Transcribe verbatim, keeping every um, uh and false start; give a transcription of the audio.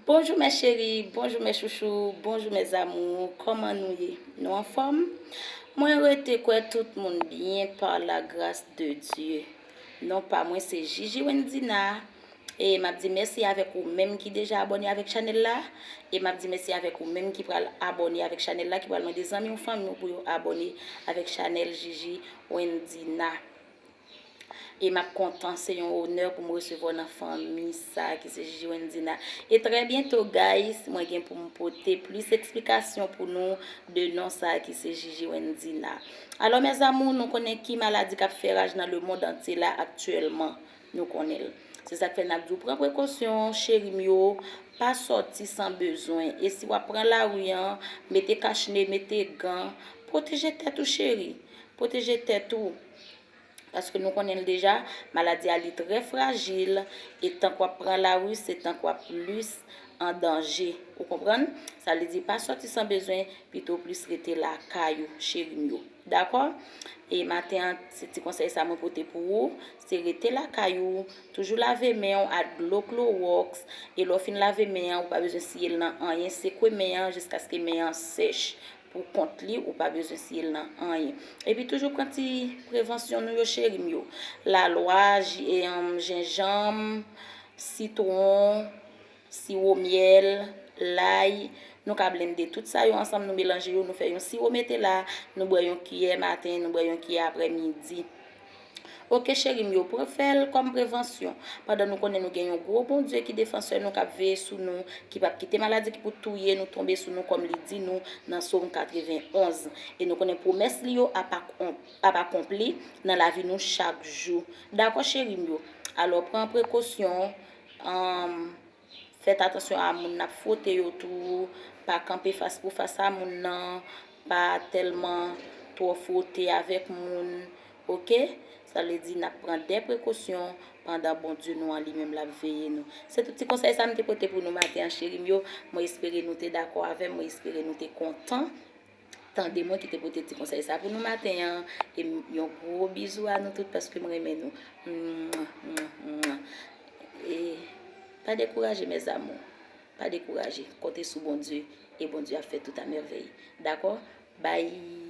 Bonjou mes chéris, bonjou mes chouchous, bonjou mes amours, kòman nou ye? Nou anfòm? Mwen rete kwè tout moun byen par la grâce de Dieu. Non pa mwen se Gigi Wendina. E m ap di mèsi avèk ou menm ki deja abòne avèk chanèl la. E m ap di mèsi avèk ou menm ki pral abòne avèk chanèl la, ki pral mande zanmi w, fanmi w pou yo abòne avèk chanèl Gigi Wendina. E m ap kontan, se yon onè pou m resevwa w nan fanmi sa ki se Gigi Wendina. E trè byento, guys, mwen gen pou m pote plis eksplikasyon pou nou de non sa ki se Gigi Wendina. Alò, mes amours, nou konnen ki maladi k ap fè raj nan lemonn antye la aktyèlman. Nou konnen l. Se sa k fè n ap di w pran prekosyon, cheri m yo, pa sòti san bezwen. E si w ap pran lari an, mete kachne, mete gan, pwoteje tèt ou, cheri. Pwoteje tèt ou. Paske nou konnen l deja, maladi a li trè frajil, e tan k w ap pran lari, se tan k w ap plis an danje. Ou konprann? Sa vle di pa sòti san bezwen, pito plis rete lakay ou, cheri m yo. Dakò? E maten an, se ti konsèy sa mwen pote pou ou, se rete lakay ou, toujou lave men w ak dlo klowòks, e lè w fin lave men an, ou pa bezwen siye l nan anyen, sekwe men an jiskaske men an sèch. Pou kont li, ou pa bezwen siye l nan anyen. Epi toujou pran ti prevansyon nou yo, cheri m yo. Lalwa, ji, e, em, jenjanm, sitwon, siwo myèl, lay. Nou ka blende tout sa yo ansanm, nou melanje yo, nou fè yon siwo mete la, nou bwè yon kiyè maten, nou bwè yon kiyè aprèmidi. Oke, cheri m yo, pran fè l kòm prevansyon. Pandan nou konnen nou gen yon gwo Bondye ki defansè nou, k ap veye sou nou, ki p ap kite maladi ki pou touye nou tonbe sou nou, kòm li di nou nan Sòm katrevenonz. E nou konnen pwomès li yo ap akon-, ap akonpli nan lavi nou chak jou. Dakò, cheri m yo? Alò, pran prekosyon. Anm, Fèt atansyon a moun n ap fwote yo tou, pa kanpe fas pou fas a moun nan, pa tèlman twò fwote avèk moun, oke? Sa vle di n ap pran de prekosyon pandan Bondye nou an li menm l ap veye nou. Se tout ti konsèy sa m te pote pou nou maten an, cheri m yo. Mwen espere nou te dakò avè m, mwen espere nou te kontan tande mwen ki te pote ti konsèy sa pou nou maten an. E m, yon gwo bizou a nou tout paske m renmen nou. Mwa, mwa, mwa. E pa dekouraje, mes amours. Pa dekouraje. Konte sou Bondye e Bondye ap fè tout a mèvèy. Dakò? Bye.